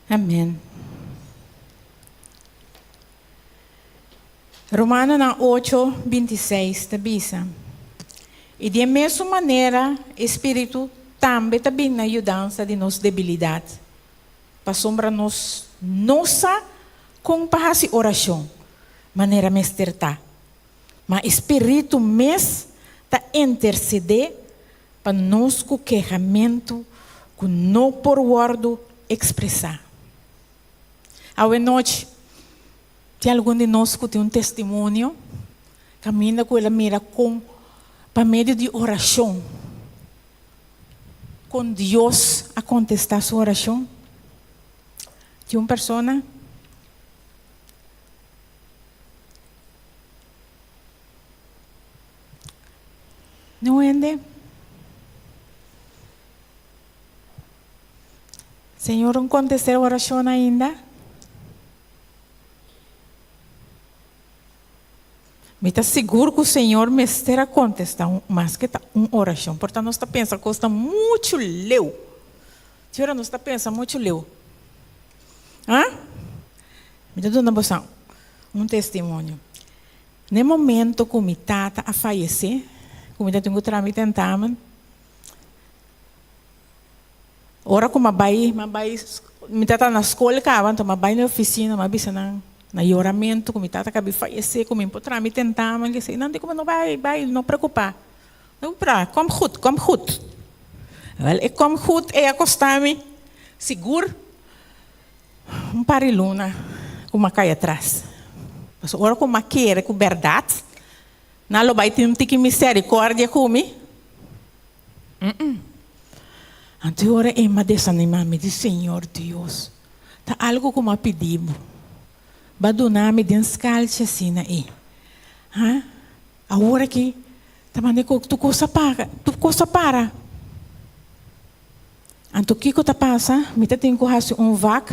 Amén. Romanonan ocho, bintiseis ta bisa, I di e mesun manera e Spiritu tambe ta bin na yudansa di nos debilidat, pasobra nos no sa kon pa hasi orashon manera mester ta, ma e Spiritu mes ta intersedé pa nos ku kehamentu ku no por wòrdu ekspresá. Awe nochi, Tin algun di nos ku tin un testimonio kaminda ku el a mira kon pa medio di orashon kon Dios a kontestá su orashon? Tin un persona? Niun hende? Señor un kontestá e orashon ainda? Mi ta sigur ku Señor mester a kontestá un maske ta un orashon. Por ta nos ta pensa kos ta muchu leu. Ki ora nos ta pensa muchu leu? Ha? Mi ta duna boso un testimonio. Na e momento ku mi tata a fayesé, ku mi ta tin ku traha mi tentamen, Ora ku m'a bai, m'a bai, mi tata na skol kaba, anto m'a bai na e ofisina, m'a bisa nan na yoramentu ku mi tata kabi fayesé, ku mi por traha mi tentamen, ke esei. Nan di ku mi no bai, bai, no preokupá. No preokupá, kom goed, kom goed. Wèl, e kom goed ei a kosta mi sigur un par di luna ku m'a kai atras. Pasobra ora ku m'a kere ku bèrdat. Nan lo bai tin un tiki misericordia ku mi? Mm-mm. Anto e ora ei m'a desanimá, mi di, Señor Dios, ta algu ku m'a pidi bo, bo a duna mi den skalchi asina ei. Ha? Awor aki ta manda ku tur kos a paga, tur kos a para. Anto kiko ta pasa? Mi ta tin ku hasi un vak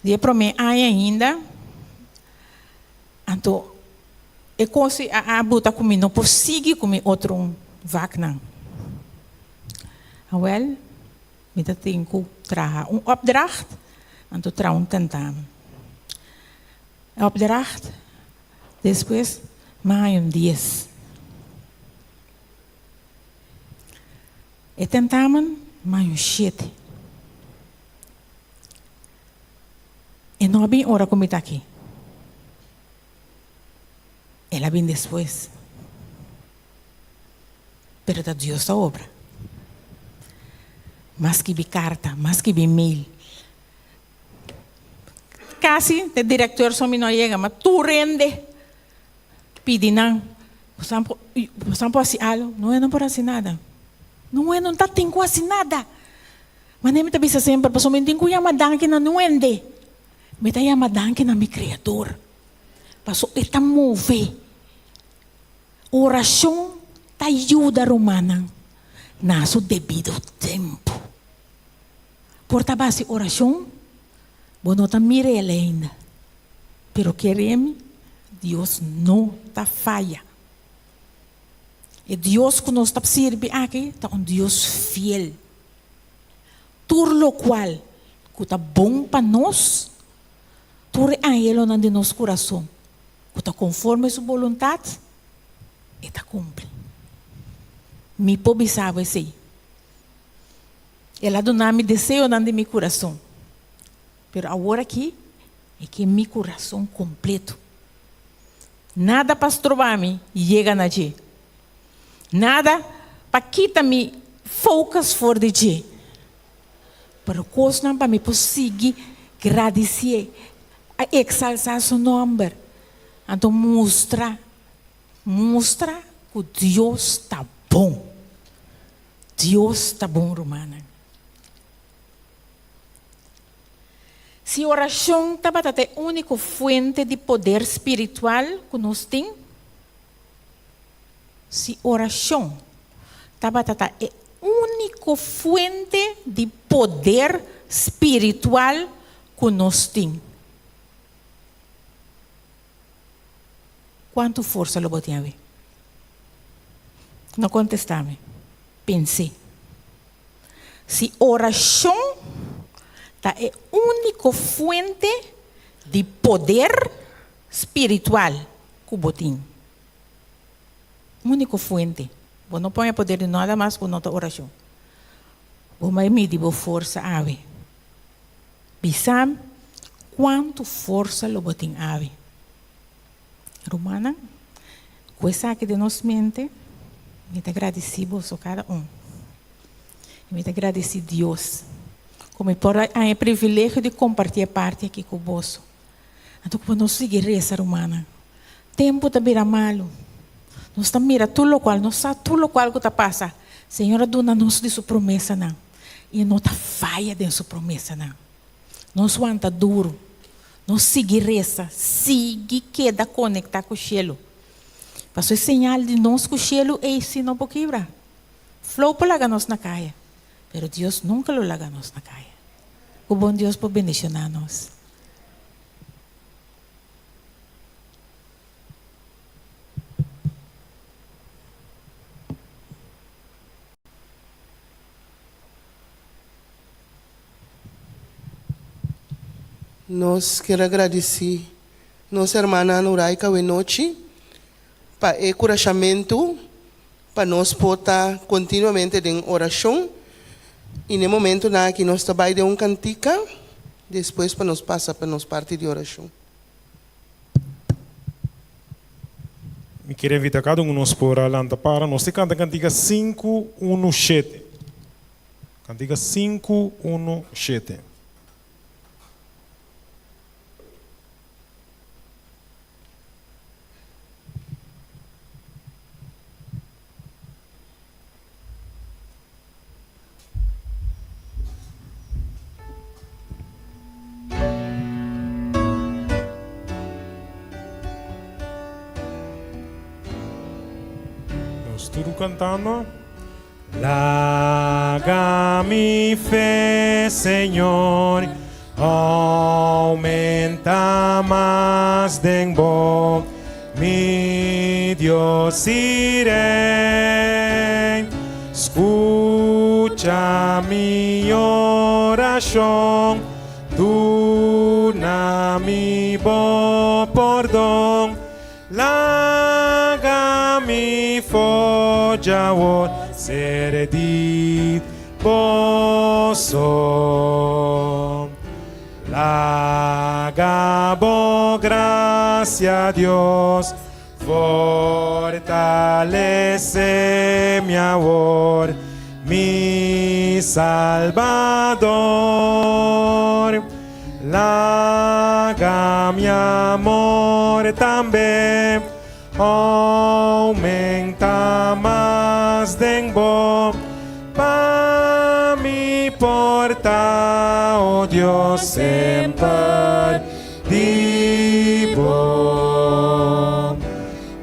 di e promé aña ainda. Anto e kos ei a buta ku mi no por sigui ku mi otro vaknan. Awèl, mi ta tin ku traha un opdracht, anto traha un tentamen. E opdracht, despues mi a haña un dies. E tentamen mi a haña un shete. E no a bin ora ku mi ta aki. El a bin despues. Pero ta Dios ta obra. M'a skibi karta, m'a skibi mail. Kasi te direktor so mi no a yega, ma tur hende pidi nan, boso por hasi algu? No, e no por hasi nada. No, e no ta tin ku hasi nada. Manera mi ta bisa semper, pasobra mi no tin ku yama danki na niun hende. Mi ta yama danki na mi Kreador, pasobra e ta move. Orashon ta yuda rumannan na su debido tempu. Por ta base orashon, bo no ta mira el ainda, pero kere mi, Dios no ta faya. E Dios ku nos ta sirbi aki ta un Dios fiel. Tur lokual ku ta bon pa nos, tur e anhelonan di nos kurason ku ta konforme su boluntat, e ta kumpli. Mi por bisa bo esei. El a duna mi deseonan di mi kurason, pero awor aki e ke mi kurason kompleto. Nada pa stroba mi yega na dje. Nada pa kita mi focus for di dje. Pero kosnan pa mi por sigui gradisié, a eksalsá su nòmber. Anto mustra, mustra ku Dios ta bon. Dios ta bon, rumannan. Si orashon tabata ta e úniko fuente di poder spiritual ku nos tin, si orashon tabata ta e úniko fuente di poder spiritual ku nos tin, kuantu forsa lo bo tin awe? No kontestá mi, pens'é. Si orashon ta e úniko fuente di poder spiritual ku bo tin. Úniko fuente. Bo no pone poder di nada mas ku no ta orashon. Bo mai midi bo forsa awe. Bisa kuantu forsa lo bo tin awe. Rumannan, ku esaki den nos mente, mi ta gradisí boso kada un. I mi ta gradisí Dios ku mi por a haña e privilegio di kompartí e parti aki ku boso. Anto ku nos sigui resa, rumannan. Tempu ta bira malu. Nos ta mira tur lokual, nos sa tur lokual ku ta pasa. Señor a duna nos di su promesanan i e no ta faya den su promesanan. Nos wanta duru. Nos sigui resa, sigui keda konektá ku shelu. Pasobra e señal di nos ku shelu ei si no por kibra. Flow por laga nos na kaya, pero Dios nunka lo laga nos na kaya. Ku bon Dios por bendishoná nos. Nos kier a gradisí nos hermana Nuraika awenochi pa e kurashamentu pa nos por ta kontinuamente den orashon i na e momentunan aki nos ta bai den un kantika despues pa nos pasa pa nos parti di orashon. Mi kier invita kada un nos por a lanta para nos ta kanta kantika sinku unu shete. Kantika sinku unu shete. Nos tur kantando. Laga mi fe, Señor, oumentá mas den bo, mi Dios i Rei. Skucha mi orashon, duna mi bo pordon. Laga mi for djawor ser di bo so. Laga bo gracia, Dios, fortalece mi awor, mi Salbador. Laga mi amor tambe oumentá mas den bo, pa mi por ta, o Dios, semper di bo.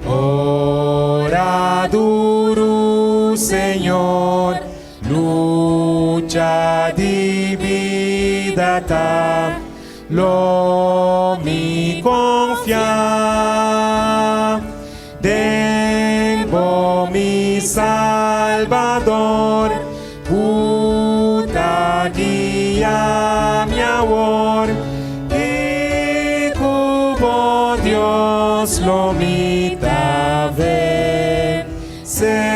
Ora duru, Señor, Lucha di bida ta lo mi konfia den bo mi Salbador ku ta guia mi awor i ku bo Dios lo mi ta Sedor.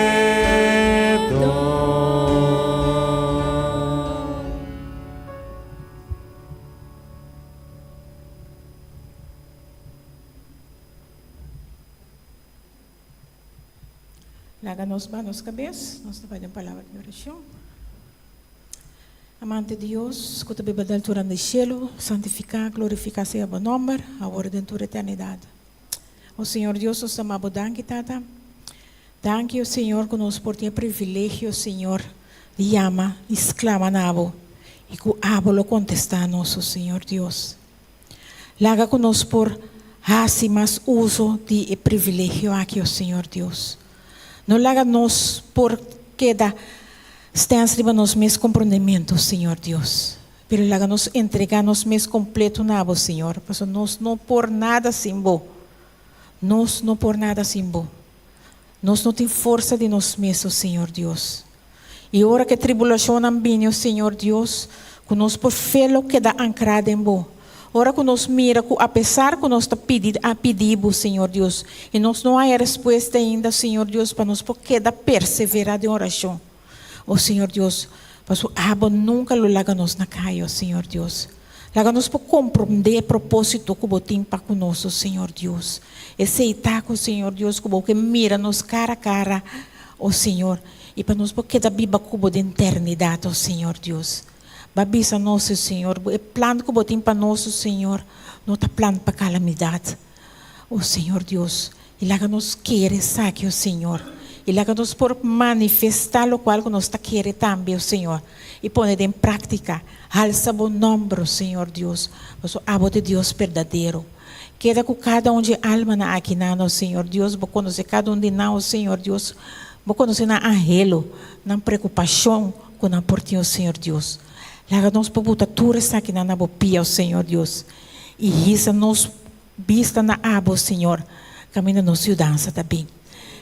Laga nos ba nos kabes, nos ta bai den palabra di orashon. Amante Dios, ku ta biba den altura di shelu, santifiká, glorifiká sea bo nòmber, awor i den tur eternidat. O Señor Dios, nos ta ama bo danki, Tata. Danki, o Señor, ku nos por tin e privilegio, Señor, di yama i sklama na bo i ku abo lo kontestá nos, o Señor Dios. Laga ku nos por hasi mas uso di e privilegio aki, o Señor Dios. No laga nos por keda stens riba nos mes komprondementu, Señor Dios. Pero laga nos entregá nos mes kompleto na bo, Señor, pasobra nos no por nada sin bo. Nos no por nada sin bo. Nos no tin forsa di nos mes, o Señor Dios. I ora ku e tribulashonnan bini, o Señor Dios, ku nos por fe lo keda ankrá den bo. Ora ku nos mira ku apesar ku nos ta pidi, a pidi bo, Señor Dios, i nos no haña respuesta ainda, Señor Dios, pa nos por keda perseverá den orashon. O Señor Dios, pasobra abo nunka lo laga nos na kai, o Señor Dios. Laga nos por komprondé e propósito ku bo tin pa ku nos, o Señor Dios. Esei ta ku, Señor Dios, ku bo ke mira nos kara kara, o Señor, i pa nos por keda biba ku bo den eternidat, o Señor Dios. Bo a bisa nos, o Señor, bo e plan ku bo tin pa nos, o Señor, no ta plan pa kalamidat, o Señor Dios. I laga nos kere esaki, o Señor. I laga nos por manifestá lokual ku nos ta kere tambe, o Señor, i pone den práktika. Halsa bo nòmber, o Señor Dios, pasobra abo ta e Dios berdadero. Keda ku kada un dje almanan akinan, o Señor Dios. Bo konosé kada un di nan, o Señor Dios. Bo konosé nan anhelo, nan preokupashon ku nan por tin, o Señor Dios. Laga nos por buta tur esakinan na bo pia, o Señor Dios, i hisa nos Bista na abo, Señor, kaminda nos yudansa ta bin.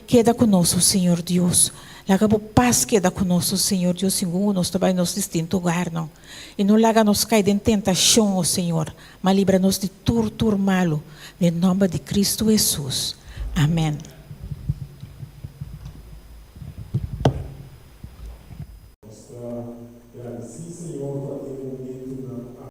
Keda ku nos, o Señor Dios. Laga bo pas keda ku nos, o Señor Dios, segun ku nos ta bai nos distinto hogarnan. I no laga nos kai den tentashon, o Señor, ma libra nos di tur tur malu. Den nòmber di Kristu Hesus. Amèn.